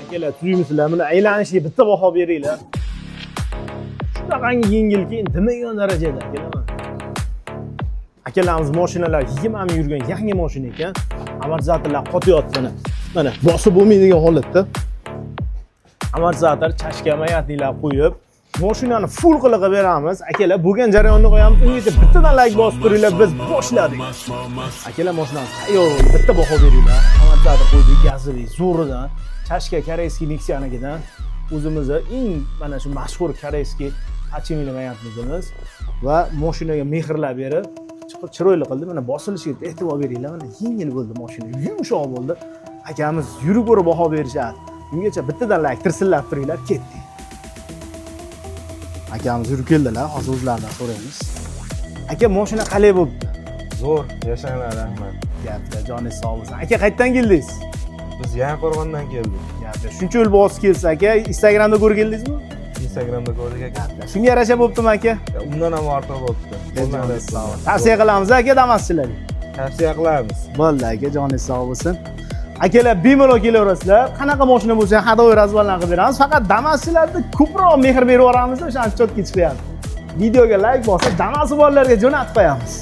Akalar, tuzukmisizlar? Buni aylanishiga bitta baho beringlar. Shunaqangi yengilki, demagan darajada, akalar, mana. Akalarimiz mashinalar 20 ming yurgan yangi mashina ekan. Amortizatorlar qotyapti, mana. Mana bosib bo'lmaydigan holatda. Amortizator, чашка, маятник lar qo'yib, mashinani full qilib beramiz. Akalar, bo'lgan jarayonni qo'yamiz. Ungacha bittadan layk bosib turinglar, biz boshladik. Akalar, mashinamiz tayyor bo'ldi. Bitta baho beringlar. Amortizator qo'ydik, газовый, zo'ridan. Чашка корейский Nexia'nikidan. O'zimizni eng mana shu mashhur корейский achimli маятник imiz va mashinaga mehrlab berib, chiqib chiroyli qildi. Mana bosilishiga e'tibor beringlar. Mana yengil bo'ldi mashina, yumshoq bo'ldi. Akamiz yurib ko'rib baho berishadi. Ungacha bittadan layk tirsillab turinglar, ketdik. Akamiz yurib keldilar, hozir o'zlaridan so'raymiz. Aka, mashina qalay bo'libdi? Zo'r, yashanglar, rahmat. Gaplar, joningiz sog' bo'lsin. Aka, qayerdan keldingiz? Biz Yangiqo'rg'ondan keldik. Gaplar, shuncha yo'l bosib kelsiz, aka, Instagramda ko'rib keldingizmi? Instagramda ko'rdik, aka. Shunga yarasha bo'ptimi, aka? Undan ham ortiq bo'libdi. Joningiz sog' bo'lsin. Tavsiya qilamiz, aka, Damaschilarga. Tavsiya qilamiz. Bo'ldi, aka, joningiz sog' bo'lsin. Akalar, bemalol kelaverasizlar. Qanaqa mashina bo'lsa ham ходовой разбор qilib beramiz. Faqat Damaschilarda ko'proq mehr berib yuboramiz, o'shaning чётко chiqyapti. Videoga layk bosib, Damasi borlarga jo'natib qo'yamiz.